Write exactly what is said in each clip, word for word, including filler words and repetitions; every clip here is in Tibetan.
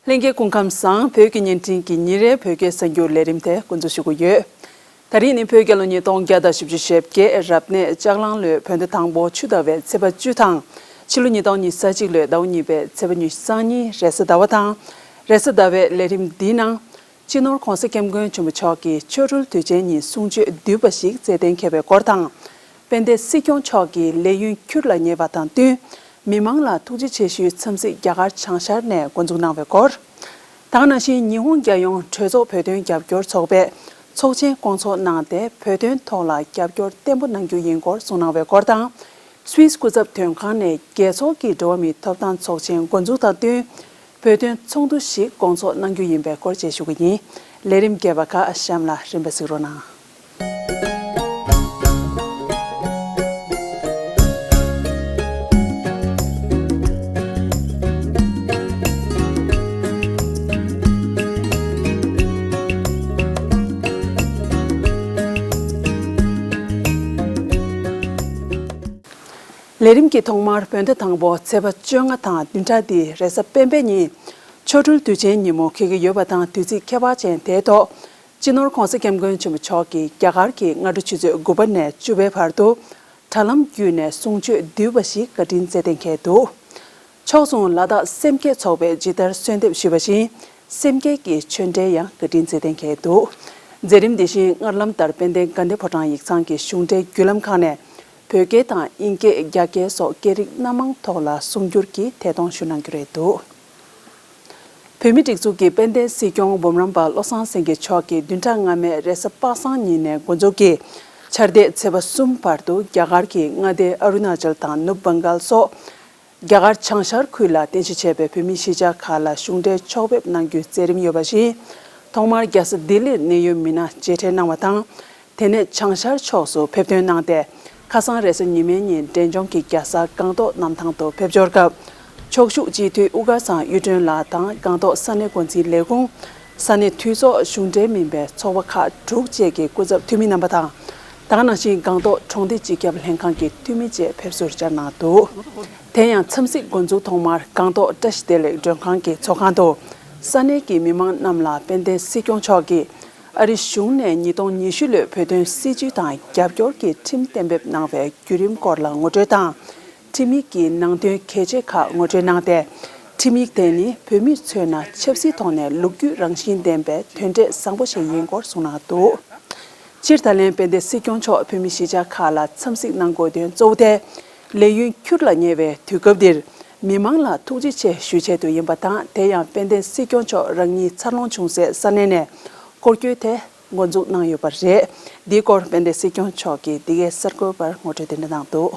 ལྷན་རྒྱས་སྐུ་ཁམས་བཟང་། བོད་ཀྱི་བརྙན་འཕྲིན་གྱི་ཉིན་རེའི་བོད་སྐད་གསར་འགྱུར་ལས་རིམ་དེ་འགོ་འཛུགས་ཞུ་གི་ཡོད། ད་རིང་ནི་བོད་རྒྱལ་ལོ་ཉིས་སྟོང་བརྒྱ་དང་བཞི་བཅུ་ཞེ་བརྒྱད་རབ་གནས་ལྕགས་གླང་ལོའི་བོད་ཟླ་དང་པོ་ཆུ་ཟླ་བའི་ཚེས་པ་བཅུ་དང་། ཕྱི་ལོ་ཉིས་སྟོང་ཉི་ཤུ་རྩ་གཅིག་ལོའི་ཟླ་བ་གཉིས་པའི་ཚེས་པ་ཉི་ཤུ་རྩ་གཉིས་རེས་གཟའ་ཟླ་བ་དང་། རེས་གཟའ་ཟླ་བའི་ལས་རིམ་འདིའི་ནང་། སྤྱི་ནོར་༧གོང་ས་༧སྐྱབས་མགོན་ཆེན་པོ་མཆོག་གི་ཆོ་འཕྲུལ་དུས་ཆེན་ཉིན་གསུང་ཆོས་བསྡུས་པ་ཞིག་རྩེ་གཏན་འཁེལ་བའི་སྐོར་དང་། དཔལ་ལྡན་སྲིད་སྐྱོང་མཆོག་གི་ལས་ཡུན་འཁྱུར་ལ་ཉེ་བ་དང་བསྟུན། མི་མང་ལ་ཐུགས་རྗེ་ཆེ་ཞུའི་འཚམས་གཟིགས་རྒྱ་གར་བྱང་ཤར་ནས་འགོ་འཛུགས་གནང་བའི་སྐོར། ད་ག་ནང་བཞིན་ཉི་ཧོང་རྒྱལ་ཡོངས་གྲོས་ཚོགས་བོད་དོན་རྒྱབ་སྐྱོར་ཚོགས་པས་ཚོགས་ཆེན་བསྐོང་ཚོགས་གནང་སྟེ། བོད་དོན་ཐོག་ལ་རྒྱབ་སྐྱོར་བརྟན་པོ་གནང་རྒྱུ་ཡིན་སྐོར་གསུངས་གནང་བའི་སྐོར་དང་། སུད་སི་སྐུ་ཚབ་དོན་ཁང་ནས་རྒྱལ་ཚོགས་ཀྱི་འགྲོ་བ་མིའི་ཐོབ་ཐང་ཚོགས་ཆེན་འགོ་འཛུགས་དང་བསྟུན། བོད་དོན་ཚོགས་འདུ་ཞིག་བསྐོང་ཚོགས་གནང་རྒྱུ་ཡིན་པའི་སྐོར་བཅས་ཞུ་གི་ཡིན། ལས་རིམ་རྒྱས་པ་ཁག་གཤམ་ལ་རིམ་པ་གཟིགས་རོགས་གནང་། ལས་རིམ་གྱི་ཐོག་མར་བོད་ཟླ་དང་པོ་ཚེས་པ་བཅོ་ལྔ་དང་བདུན་ཕྲག་འདིའི་རེས་གཟའ་སྤེན་པའི་ཉིན། ཆོ་འཕྲུལ་དུས་ཆེན་ཉིན་མོ་འཁེལ་གྱི་ཡོད་པ་དང་། དུས་ཚིགས་ཁྱད་པར་ཅན་དེའི་ཐོག་སྤྱི་ནོར་༧གོང་ས་༧སྐྱབས་མགོན་ཆེན་པོ་མཆོག་གིས་རྒྱ་གར་གྱི་སྔ་དྲོ་ཆུ་ཚོད་དགུ་པ་ནས་བཅུ་པའི་བར་དུ། དྲ་ལམ་བརྒྱུད་ནས་གསུང་ཆོས་བསྡུས་པ་ཞིག་བཀའ་དྲིན་སྩལ་གཏན་འཁེལ་འདུག་ཕྱོགས་མཚུངས་ལ་དྭགས་སེམས་བསྐྱེད་ཚོགས་པས་ཇི་ལྟར་གསོལ་འདེབས་ཞུས་པ་བཞིན། སེམས་བསྐྱེད་ཀྱི་ཆོས་འབྲེལ་ཡང་བཀའ་དྲིན་སྩལ་གཏན་འཁེལ་འདུག་མཛད་རིམ་འདི་བཞིན་སྔར་ལམ་ལྟར་དཔལ་ལྡན་དགའ་ལྡན་ཕོ་བྲང་ཡིག་ཚང་གི་གཞུང་འབྲེལ་བརྒྱུད་ལམ་ཁག་ནས། བོད་སྐད་དང་དབྱིན་སྐད། རྒྱ་སྐད་སོགས་སྐད་རིགས་སྣ་མང་ཐོག་ལ་གསུང་སྒྱུར་གྱིས་ཐད་གཏོང་ཞུ་གནང་རྒྱུ་རེད་འདུག་བོད་མིའི་སྒྲིག་འཛུགས་ཀྱི་དཔལ་ལྡན་སྲིད་སྐྱོང་འབུམ་རམས་པ་བློ་བཟང་སེང་གེ་མཆོག་གིས་བདུན་ཕྲག་སྔ་མའི་རེས་གཟའ་པ་སངས་ཉིན་ནས་འགོ་འཛུགས་ཀྱིས། འཆར་ཟླའི་ཚེས་པ་གསུམ་བར་དུ་རྒྱ་གར་གྱི་མངའ་སྡེ་ཨ་རུ་ན་ཅལ་དང་ནུབ་བྷང་གལ་སོགས། རྒྱ་གར་བྱང་ཤར་ཁུལ་ལ་རྟེན་གཞི་བྱས་པའི་བོད་མིའི་གཞིས་ཆགས་ཁག་ལ་གཞུང་འབྲེལ་ཕྱོགས་ཕེབས་གནང་རྒྱུའི་མཛད་རིམ་ཡོད་པ་བཞིན། ཐོག་མར་རྒྱལ་ས་ལྡི་ལིར་གནད་ཡོད་མི་སྣ་མཇལ་འཕྲད་གནང་བ་དང་། དེ་ནས་བྱང་ཤར་ཕྱོགས་སུ་ཕེབས་ཐོན་གནང་སྟེ། ཁ་སང་རེས་གཟའ་ཉི་མའི་ཉིན་འབྲས་ལྗོངས་ཀྱི་རྒྱལ་ས་སྒང་ཏོག་གནམ་ཐང་དུ་ཕེབས་འབྱོར་སྐབས། ཕྱོགས་བཞུགས་སྤྱི་འཐུས་དབུ་དཀར་ཚང་གཡུ་སྒྲོན་ལགས་དང་། སྒང་ཏོག་ས་གནས་འགོ་འཛིན་ལས་ཁུངས། ས་གནས་འཐུས་ཚོགས། གཞུང་འབྲེལ་མིན་པའི་ཚོགས་པ་ཁག་དྲུག་བཅས་ཀྱི་སྐུ་ཚབ་འཐུས་མི་རྣམ་པ་དང་། ད་ག་ནང་བཞིན་སྒང་ཏོག་གྲོང་སྡེ་སྤྱི་ཁྱབ་ལྷན་ཁང་གི་འཐུས་མི་བཅས་ཕེབས་བསུར་བཅར་གནང་འདུག་དེ་ཡང་འཚམས་གཟིགས་འགོ་འཛུགས་ཐོག་མར་སྒང་ཏོག་བཀྲ་ཤིས་བདེ་ལེགས་མགྲོན་ཁང་གི་ཚོགས་ཁང་དུ། ས་གནས་ཀྱི་མི་མང་རྣམས་ལ་དཔལ་ལྡན་སྲིད་སྐྱོང་མཆོག་གིས། ཨ་རི་གཞུང་ནས་ཉིས་སྟོང་ཉི་ཤུ་ལོའི་བོད་དོན་སྲིད་བྱུས་དང་རྒྱབ་སྐྱོར་གྱི་ཁྲིམས་གཏན་འབེབས་གནང་བའི་བརྒྱུད་རིམ་སྐོར་ལ་ངོ་སྤྲོད་དང་། ཁྲིམས་ཡིག་གི་ནང་དོན་གལ་ཆེ་ཁག་ངོ་སྤྲོད་གནང་སྟེ། ཁྲིམས་ཡིག་དེ་ནི་བོད་མིས་མཚོན་ན་ཆབ་སྲིད་ཐོག་ནས་ལོ་རྒྱུས་རང་བཞིན་ལྡན་པའི་དོན་འབྲས་བཟང་པོ་ཞིག་ཡིན་སྐོར་གསུངས་གནང་འདུག་སྤྱིར་ད་ལན་དཔལ་ལྡན་སྲིད་སྐྱོང་མཆོག་བོད་མི་གཞིས་ཆགས་ཁག་ལ་འཚམས་གཟིགས་གནང་དགོས་དོན་གཙོ་བོ་དེ། ལས་ཡུན་འཁྱུར་ལ་ཉེ་བའི་དུས་སྐབས་འདིར། མི་མང་ལ་ཐུགས་རྗེ་ཆེ་ཞུ་ཆེད་དུ་ཡིན་པ་དང་། དེ་ཡང་དཔལ་ལྡན་སྲིད་སྐྱོང་མཆོག་རང་ཉིད་འཚར་ལོངས་བྱུང་སའི་ས་གནས་ནས་སྐོར་སྐྱོད་དེ་འགོ་འཛུགས་གནང་ཡོད་པ་རེད། འདིའི་སྐོར་དཔལ་ལྡན་སྲིད་སྐྱོང་མཆོག་གིས་འདི་གའི་གསར་འགོད་པར་ངོ་སྤྲོད་དེ་འདྲ་གནང་འདུག་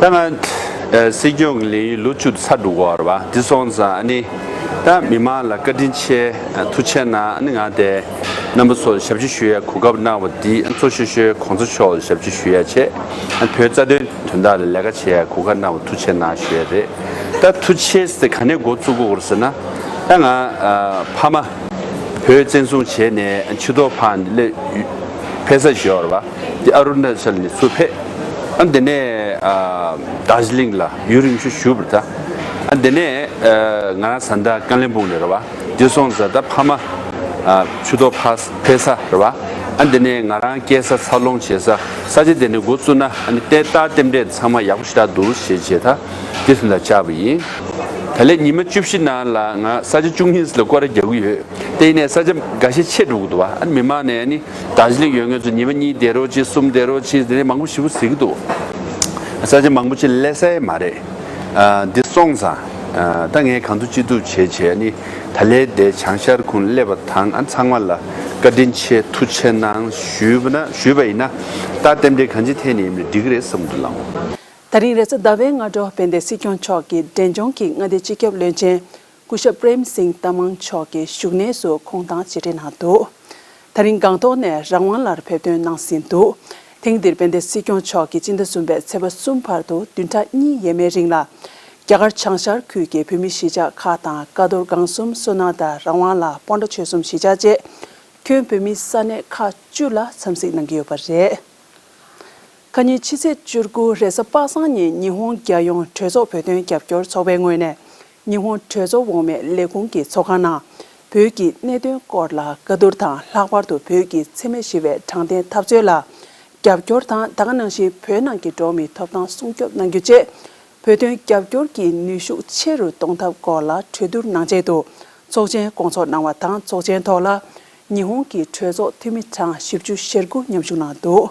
ད་ང་ཨ་སྲིད་སྐྱོང་གི་ལས་ཡུན་ལོ་བཅུ་ཚར་འགྲོ་གི་ཡོད་རེད་པ། འདི་སོང་ཙང་ཨ་ནི་ད་མི་མང་ལ་བཀའ་དྲིན་ཆེ། ཨ་ཐུགས་རྗེ་གནང་། ཨ་ནི་ང་དེ་རྣམ་པ་ཚོར་ཞབས་ཕྱི་ཞུ་ཡའི་གོ་སྐབས་གནང་བ་འདི། ཨ་གཙོ་ཆེ་ཤོས་གོང་ས་མཆོག་ལ་ཞབས་ཕྱི་ཞུ་ཡ་བྱས། ཨ་བོད་རྩ་དོན་དོན་དག་ལ་ལས་ཀ་བྱེད་ཡ་གོ་སྐབས་གནང་བ་ཐུགས་རྗེ་གནང་ཞུ་ཡ་རེད། ད་ཐུགས་རྗེ་ཆེ་ཟེར་ག་ནས་འགོ་བཙུགས་དགོས་རེད་ཟེར་ན། ད་ང་ཨ་ཕ་མ་བོད་བཙན་བཟུང་བྱས་ནས་ཆུ་ཐོག་ཕར་སླེབས། ཕེབས་ས་ཞིག་ཡོད་རེད་པ། དེ་ཨ་རུ་ན་ཅལ་ནས་ཚུར་ཕེབས། ཨ་དེ་ནས་ཨ་དར་ཇི་ལིང་ལ་ཡུན་རིང་ཤོས་བཞུགས་པ་རེད་ད། ཨ་དེ་ནས་ཨ་ང་རང་བཟའ་ཟླ་ཀ་ལིམ་པོང་ནས་རེད་པ། དེ་སོང་ཙང་ད་ཕ་མ་ཨ་ཆུ་ཐོག་ཕར་ཕེབས་ས་རེད་པ། ཨ་དེ་ནས་ང་རང་སྐྱེས་ས་འཚར་ལོངས་བྱེད་ས་ས་ཆ་དེ་ནས་འགོ་བཙུགས་ན། ཨ་ནི་ལྟ་རྟོག་རྟེན་འབྲེལ་ཚང་མ་ཡག་པོ་ཞེ་དྲག་འདུག་ཞེས་བྱས། ད་དེ་ཚོ་ལ་བཅར་བ་ཡིན། ད་ལན་ཉི་མ་བཅུ་བཞི་ནང་ལ་ང་ས་ཆ་བཅུ་གཉིས་ལ་སྐོར་ར་རྒྱག་གི་ཡོད། དེ་ཡིན་ནའི་ས་ཆ་འགའ་ཤས་ཆད་འགྲོ་གི་འདུག་པ། ཨ་ནི་མི་མང་ནས་ཨ་ནི་དར་ཇི་ལིང་ཡོད་མཁན་ཚོ་ཉི་མ་གཉིས་བསྡད་རོགས་གྱིས། གསུམ་བསྡད་རོགས་གྱིས། དེ་ནས་མང་པོ་ཞེ་པོ་ཟེར་གྱི་འདུག་ས་ཆ་མང་པོ་ཅིག་སླེབས་ས་ཡང་མ་རེད། ཨ་འདི་སོང་ཙང་ཨ་ད་ངས་གང་ཐུབ་ཅི་ཐུབ་བྱས་བྱས། ཨ་ནི་ད་ལན་དེ་བྱང་ཤར་ཁུལ་སླེབས་པ་དང་། ཨ་ཚང་མ་ལ་བཀའ་དྲིན་ཆེ་ཐུགས་རྗེ་གནང་ཞུས་པ་ན། ཞུས་པ་ཡིན་ན། ད་རྟེན་འབྲེལ་གང་ཅི་ཐད་ནས་ཡིན་ན་འགྲིག་གི་རེད་བསམ་འདུག་ལགས། ད་རིང་རེས་གཟའ་ཟླ་བའི་སྔ་དྲོ་དཔལ་ལྡན་སྲིད་སྐྱོང་མཆོག་གིས་འབྲས་ལྗོངས་ཀྱི་མངའ་སྡེ་སྤྱི་ཁྱབ་བློན་ཆེན་སྐུ་ཞབས་པྲེམ་སིང་ཏ་མང་མཆོག་གི་བཞུགས་གནས་སུ་ཁོང་དང་མཇལ་འཕྲད་གནང་འདུག་ད་རིང་སྒང་ཏོག་ནས་རང་དབང་ལར་ཕེབས་ཐོན་གནང་ཟིན་འདུག་ཐེངས་འདིར་དཔལ་ལྡན་སྲིད་སྐྱོང་མཆོག་གིས་སྤྱི་ཟླ་གསུམ་པའི་ཚེས་པ་གསུམ་བར་དུ་བདུན་ཕྲག་གཉིས་ཡས་མའི་རིང་ལ། རྒྱ་གར་བྱང་ཤར་ཁུལ་གྱི་བོད་མི་གཞིས་ཆགས་ཁག་དང་། ཀ་རྡོར་སྒང་གསུམ། བསོད་ནམས་དང་རང་དབང་ལ། སྤོན་ཊ་ཆོལ་གསུམ་གཞིས་ཆགས་བཅས་ཁྱོན་བོད་མི་ས་གནས་ཁག་བཅུ་ལ་འཚམས་གཟིགས་གནང་གི་ཡོད་པ་རེད། ཁ་ཉིན་ཕྱི་ཚེས་བཅུ་དགུ་རེས་གཟའ་པ་སངས་ཉིན་ཉི་ཧོང་རྒྱལ་ཡོངས་གྲོས་ཚོགས་བོད་དོན་རྒྱབ་སྐྱོར་ཚོགས་པའི་ངོས་ནས་ ཉི་ཧོང་གྲོས་ཚོགས་འོག་མའི་ལས་ཁུངས་ཀྱི་ཚོགས་ཁང་ནང་། བོད་ཀྱི་གནད་དོན་སྐོར་ལ་བཀའ་བསྡུར་དང་། ལྷག་པར་དུ་བོད་ཀྱི་འཚེ་མེད་ཞི་བའི་དྲང་བདེན་འཐབ་རྩོད་ལ་རྒྱབ་སྐྱོར་དང་། ད་ག་ནང་བཞིན་བོད་ནང་གི་འགྲོ་བ་མིའི་ཐོབ་ཐང་སྲུང་སྐྱོབ་གནང་རྒྱུ་བཅས། བོད་དོན་རྒྱབ་སྐྱོར་གྱི་ནུས་ཤུགས་ཆེ་རུ་གཏོང་ཐབས་སྐོར་ལ་གྲོས་བསྡུར་གནང་ཆེད་དུ། ཚོགས་ཆེན་སྐོང་ཚོགས་གནང་བ་དང་། ཚོགས་ཆེན་ཐོག་ལ་ཉི་ཧོང་གི་གྲོས་ཚོགས་འཐུས་མི་གྲངས་བཞི་བཅུ་ཞེ་དགུ་མཉམ་ཞུགས་གནང་འདུག་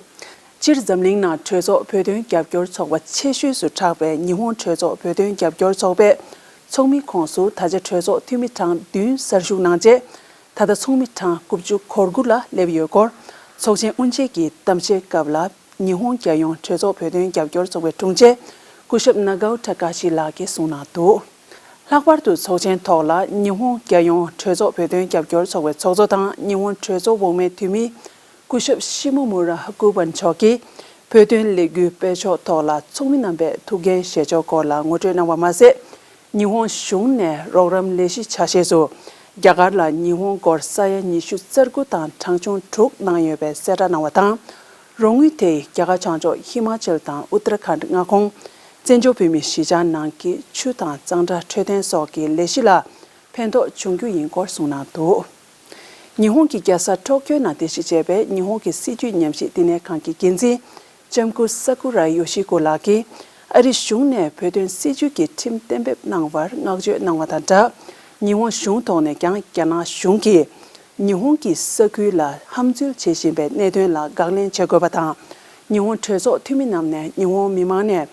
སྤྱིར་འཛམ་གླིང་ནང་གྲོས་ཚོགས་བོད་དོན་རྒྱབ་སྐྱོར་ཚོགས་པ་ཆེ་ཤོས་སུ་གྲགས་པའི་ཉི་ཧོང་གྲོས་ཚོགས་བོད་དོན་རྒྱབ་སྐྱོར་ཚོགས་པས་ཚོགས་མི་ཁོངས་སུ་ད་ཆ་གྲོས་ཚོགས་འཐུས་མི་གྲངས་བདུན་གསར་ཞུགས་གནང་རྗེས། ད་ལྟ་ཚོགས་མི་གྲངས་དགུ་བཅུ་གོ་དགུ་ལ་སླེབས་ཡོད་སྐོར། ཚོགས་ཆེན་དབུ་འབྱེད་ཀྱི་གཏམ་བཤད་སྐབས་ལ། ཉི་ཧོང་རྒྱལ་ཡོངས་གྲོས་ཚོགས་བོད་དོན་རྒྱབ་སྐྱོར་ཚོགས་པའི་དྲུང་ཆེ་སྐུ་ཞབས་ནཱ་གའོ་ཊ་ཀ་ཤི་ལགས་ཀྱིས་གསུངས་གནང་འདུག་ལྷག་པར་དུ་ཚོགས་ཆེན་ཐོག་ལ་ཉི་ཧོང་རྒྱལ་ཡོངས་གྲོས་ཚོགས་བོད་དོན་རྒྱབ་སྐྱོར་ཚོགས་པའི་ཚོགས་གཙོ་དང་། ཉི་ཧོང་གྲོས་ཚོགས་འོག་མའི་འཐུས་མི་སྐུ་ཞབས་ཤི་མོ་མུ་ར་ཧ་ཀུ་བན་མཆོག་གིས་བོད་དོན་ལས་འགུལ་སྤེལ་ཕྱོགས་ཐོག་ལ་ཚོགས་མི་རྣམ་པས་ཐུགས་འགན་བཞེས་ཕྱོགས་སྐོར་ལ་ངོ་སྤྲོད་གནང་བ་མ་ཟད། ཉི་ཧོང་གཞུང་ནས་རོགས་རམ་ལས་གཞི་ཆ་ཤས་སུ་རྒྱ་གར་ལ་ཉི་ཧོང་སྒོར་ས་ཡ་ཉི་ཤུ་རྩ་དགུ་དང་གྲངས་ཆུང་དྲུག་གནང་ཡོད་པའི་གསལ་བསྒྲགས་གནང་བ་དང་། རོགས་དངུལ་དེས་རྒྱ་གར་བྱང་ཕྱོགས་ཧི་མ་ཅལ་དང་ཨུ་ཏར་ཁཱན་མངའ་ཁོངས་བཙན་བྱོལ་བོད་མིའི་གཞིས་ཆགས་ནང་གི་ཆུ་དང་གཙང་སྦྲ་འཕྲོད་བསྟེན་སོགས་ཀྱི་ལས་གཞི་ལ་ཕན་ཐོགས་འབྱུང་རྒྱུ་ཡིན་སྐོར་གསུངས་གནང་འདུག་ཉི་ཧོང་གི་རྒྱལ་ས་ཊོ་ཀྱོ་ནང་རྟེན་གཞི་བྱས་པའི་ཉི་ཧོང་གི་སྲིད་བྱུས་ཉམས་ཞིབ་བསྟི་གནས་ཁང་གི་འགན་འཛིན་ལྕམ་སྐུ་ས་ཀུ་ར་ཡོ་ཤི་ཀོ་ལགས་ཀྱིས། ཨ་རི་གཞུང་ནས་བོད་དོན་སྲིད་བྱུས་ཀྱི་ཁྲིམས་གཏན་འབེབས་གནང་བར་བསྔགས་བརྗོད་གནང་བ་དང་སྦྲགས། ཉི་ཧོང་གཞུང་ཐོག་ནས་ཀྱང་རྒྱ་ནག་གཞུང་གིས་ཉི་ཧོང་གི་ས་ཁུལ་ལ་ཧམ་འཛུལ་བྱེད་བཞིན་པའི་གནད་དོན་ལ་དགག་ལན་བྱེད་དགོས་པ་དང་། ཉི་ཧོང་གྲོས་ཚོགས་འཐུས་མི་རྣམས་ནས་ཉི་ཧོང་མི་མང་ནས་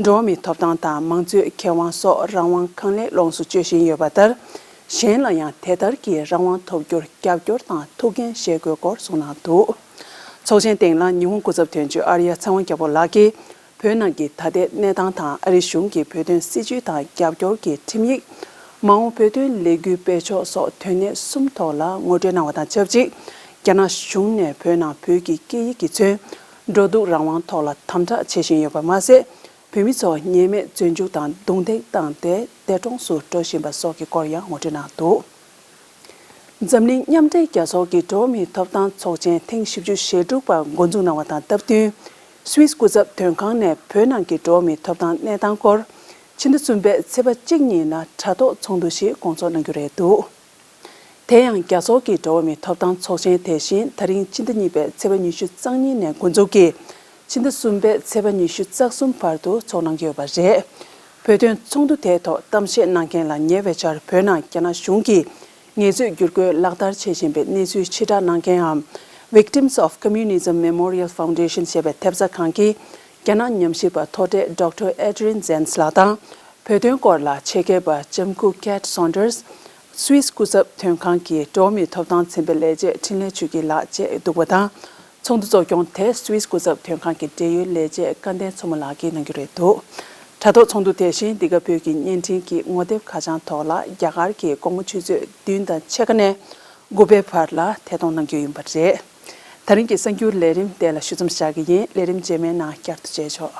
འགྲོ་བ་མིའི་ཐོབ་ཐང་དང་མང་གཙོའི་ཁེ་དབང་སོགས་རང་དབང་གང་ལེགས་ལོངས་སུ་སྤྱོད་བཞིན་ཡོད་པ་ལྟར། གཞན་ལ་ཡང་དེ་ལྟར་གྱི་རང་དབང་ཐོབ་རྒྱུར་རྒྱབ་སྐྱོར་དང་ཐུགས་འགན་བཞེས་དགོས་སྐོར་གསུངས་གནང་འདུག་ཚོགས་ཆེན་སྟེང་ལ་ཉི་ཧོང་སྐུ་ཚབ་དོན་གཅོད་ཨར་ཡ་ཚེ་དབང་རྒྱལ་པོ་ལགས་ཀྱིས། བོད་ནང་གི་ད་ལྟའི་གནས་སྟངས་དང་། ཨ་རི་གཞུང་གིས་བོད་དོན་སྲིད་བྱུས་དང་རྒྱབ་སྐྱོར་གྱི་ཁྲིམས་ཡིག་མ་འོངས་བོད་དོན་ལས་འགུལ་སྤེལ་ཕྱོགས་སོགས་དོན་གནད་གསུམ་ཐོག་ལ་ངོ་སྤྲོད་གནང་བ་དང་ཆབས་ཅིག་རྒྱ་ནག་གཞུང་ནས་བོད་ནང་བོད་ཀྱི་སྐད་ཡིག་གིས་མཚོན་འགྲོ་འདུག་རང་དབང་ཐོག་ལ་དམ་དྲག་བྱེད་བཞིན་ཡོད་པ་མ་ཟད། བོད་མི་ཚོ་ཉེས་མེད་བཙོན་འཇུག་དང་རྡུང་རྡེག་བཏང་སྟེ་འདས་གྲོངས་སུ་འགྲོ་བཞིན་པ་སོགས་ཀྱི་སྐོར་ཡང་ངོ་སྤྲོད་གནང་འདུག་འཛམ་གླིང་མཉམ་འབྲེལ་རྒྱལ་ཚོགས་ཀྱི་འགྲོ་བ་མིའི་ཐོབ་ཐང་ཚོགས་ཆེན་ཐེངས་བཞི་བཅུ་ཞེ་དྲུག་པ་འགོ་འཛུགས་གནང་བ་དང་སྟབས་བསྟུན། སུད་སི་སྐུ་ཚབ་དོན་ཁང་ནས་བོད་ནང་གི་འགྲོ་བ་མིའི་ཐོབ་ཐང་གནས་སྟངས་སྐོར། ཕྱི་ཟླ་གསུམ་པའི་ཚེས་པ་གཅིག་ཉིན་ལ་དྲ་ཐོག་ཚོགས་འདུ་ཞིག་སྐོང་ཚོགས་གནང་རྒྱུ་རེད་འདུག་དེ་ཡང་རྒྱལ་ཚོགས་ཀྱི་འགྲོ་བ་མིའི་ཐོབ་ཐང་ཚོགས་ཆེན་དེ་བཞིན་ད་རིང་ཕྱི་ཟླ་གཉིས་པའི་ཚེས་པ་ཉི་ཤུ་རྩ་གཉིས་ནས་འགོ་འཛུགས་ཀྱིས། ཕྱི་ཟླ་གསུམ་པའི་ཚེས་པ་ཉི་ཤུ་རྩ་གསུམ་བར་དུ་ཚོགས་གནང་གི་ཡོད་པ་རེད། བོད་དོན་ཚོགས་འདུ་དེའི་ཐོག་གཏམ་བཤད་གནང་མཁན་ལ་ཉེ་བའི་ཆར་བོད་ནང་རྒྱ་ནག་གཞུང་གིས་ངལ་རྩོལ་བསྒྱུར་བཀོད་ལག་བསྟར་བྱེད་བཞིན་པའི་གནས་ཚུལ་ཕྱིར་བསྒྲགས་གནང་མཁན་འམ། Victims of Communism Memorial Foundation ཞེས་པའི་ཐེབས་རྩ་ཁང་གི་རྒྱ་ནག་ཉམས་ཞིབ་པ་མཐོ་གྲས་ཌོག་ཊར་ཨེ་ཌི་རི་ཡན་ཛེན་སི་ལགས་དང་། བོད་དོན་སྐོར་ལ་ཆེད་མཁས་པ་ལྕམ་སྐུ་ཀེ་ཊི་སོན་ཌར་སི། སུད་སི་སྐུ་ཚབ་དོན་ཁང་གི་འགྲོ་བ་མིའི་ཐོབ་ཐང་ཚན་པའི་ལས་བྱེད་འཕྲིན་ལས་ཆོས་སྐྱིད་ལགས་བཅས་འདུག་པ་དང་། ཚོགས་འདུ་གཙོ་སྐྱོང་དེ་སུད་སི་སྐུ་ཚབ་དོན་ཁང་གི་འབྲེལ་ཡོད་ལས་བྱེད་སྐལ་ལྡན་མཚོ་མོ་ལགས་ཀྱིས་གནང་རྒྱུ་རེད་འདུག་དྲ་ཐོག་ཚོགས་འདུ་དེ་བཞིན་འདི་ག་བོད་ཀྱི་བརྙན་འཕྲིན་གྱི་ངོ་དེབ་ཁ་བྱང་ཐོག་ལ་རྒྱ་གར་གྱི་དགོང་མོ་ཆུ་ཚོད་བདུན་དང་ཕྱེད་ཀ་ནས་དགུ་པའི་བར་ལ་ཐད་གཏོང་གནང་རྒྱུ་ཡིན་པ་རེད། ད་རིང་གི་གསར་འགྱུར་ལས་རིམ་དེ་ལ་ཞུ་མཚམས་བཞག་གི་ཡིན། ལས་རིམ་རྗེས་མའི་ནང་བསྐྱར་དུ་མཇལ་ཆོག